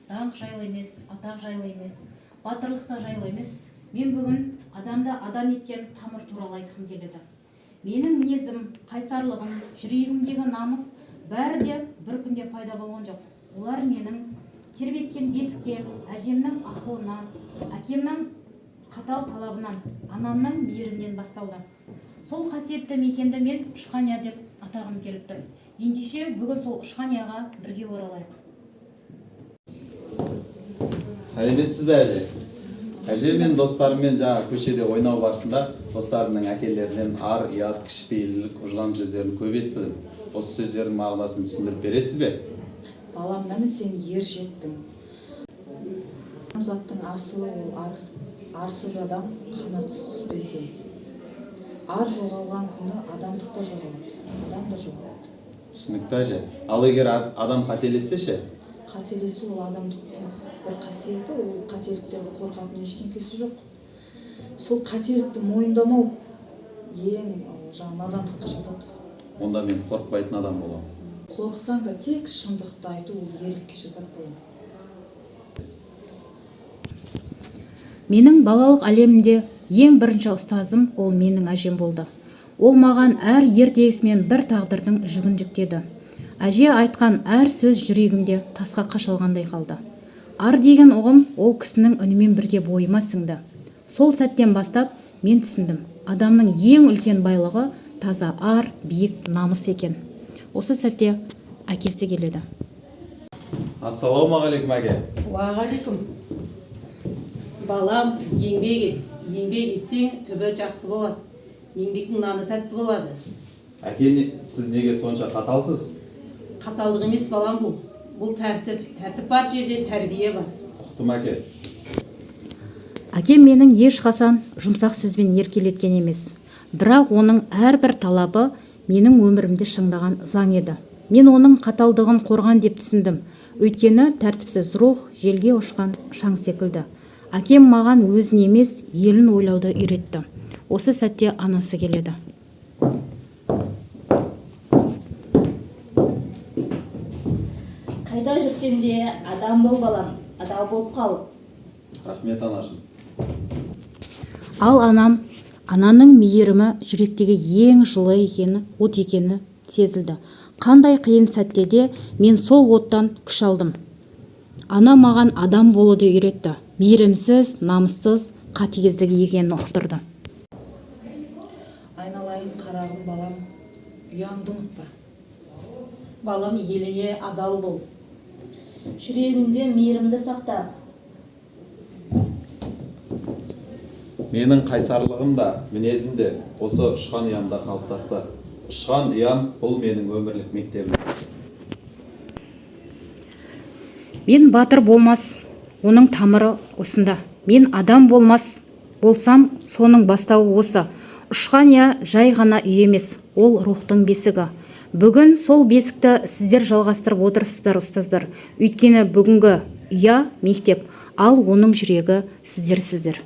Даңқ жайлы емес, атақ жайлы емес, батырлық та жайлы емес. Мен бүгін адамды адам еткен тамыр туралы айтқым келеді. Менің мінезім, қайсарлығым, жүрегімдегі намыс бәрі де бір күнде пайда болған жоқ. Олар менің тербеткен бесікте, әжемнің ақылынан, әкемнің қатал талабынан, анамның мейірімінен басталды. Сол қасиетті мекенді мен Ұшқан ұя деп атағым келіп тұр. Ендеше бүгін сол ұшқан ұяға бірге оралайық. Сәлеметсіз бе, әже? Әже, мен достарыммен жаңа көшеде ойнау барысында достарымның әкелерінен ар, ұят, кішіпейілділік, ұждан сөздерін көп естідім. Осы сөздердің мағынасын түсіндіріп бересіз бе? Балам, міне, сен ер жеттің. Адамзаттың асылы ол ар. Арсыз адам қанатсыз құспен тең. Ар жоғалған күні адамдық та жоғалады, адам да жоғалады. Түсінікті, әже. Ал егер адам қателессе ше? Қателесу ол адамдықтың бір қасиеті. Ол қателіктен қорқатын ештеңкесі жоқ. Сол қателікті мойындамау ең жаңағы надандыққа жатады. Онда мен қорықпайтын адам боламын. Қорықсаң да, тек шындықты айту ол ерлікке жатады, балам. Менің балалық әлемімде ең бірінші ұстазым ол менің әжем болды. Ол маған әр ертегісімен бір тағдырдың жүгін жүктеді. Әже айтқан әр сөз жүрегімде тасқа қашалғандай қалды. Ар деген ұғым ол кісінің үнімен бірге бойыма сіңді. Сол сәттен бастап мен түсіндім: адамның ең үлкен байлығы таза ар, биік намыс екен. Осы сәтте әкесі келеді. Ассалаумағалейкум, әке! Уағалейкум, балам. Еңбек ет, еңбек етсең, түбі жақсы болады. Еңбектің наны тәтті болады. Әке, сіз неге сонша қаталсыз? Қаталдық емес, балам, бұл тәртіп. Тәртіп бар жерде тәрбие бар. Ұқтым, әке. Әкем менің ешқашан жұмсақ сөзбен еркелеткен емес, бірақ оның әрбір талабы менің өмірімде шыңдаған заң еді. Мен оның қаталдығын қорған деп түсіндім, өйткені тәртіпсіз рух желге ұшқан шаң секілді. Әкем маған өзін емес, елін ойлауды үйретті. Осы сәтте анасы келеді. Қайда жүрсең де, адам бол, балам, адал болып қал. Рахмет, анашым. Ал анам, ананың мейірімі жүректегі ең жылы екені, от екені сезілді. Қандай қиын сәтте де мен сол оттан күш алдым. Ана маған адам болуды үйретті, мейірімсіз, намыссыз қатыгездік екенін ұқтырды. Айналайын қарағым, балам, ұяңды ұмытпа. Балам, еліңе адал бол. Жүрегіңде мейірімді сақта. Менің қайсарлығым да, мінезім де осы ұшқан ұямда қалыптасты. Ұшқан ұям бұл менің өмірлік мектебім. Мен батыр болмас, оның тамыры осында. Мен адам болмас болсам, соның бастауы осы. Ұшқан ұя жай ғана үй емес, ол рухтың бесігі. Бүгін сол бесікті сіздер жалғастырып отырсыздар, ұстаздар, өйткені бүгінгі ұя мектеп, ал оның жүрегі сіздерсіздер.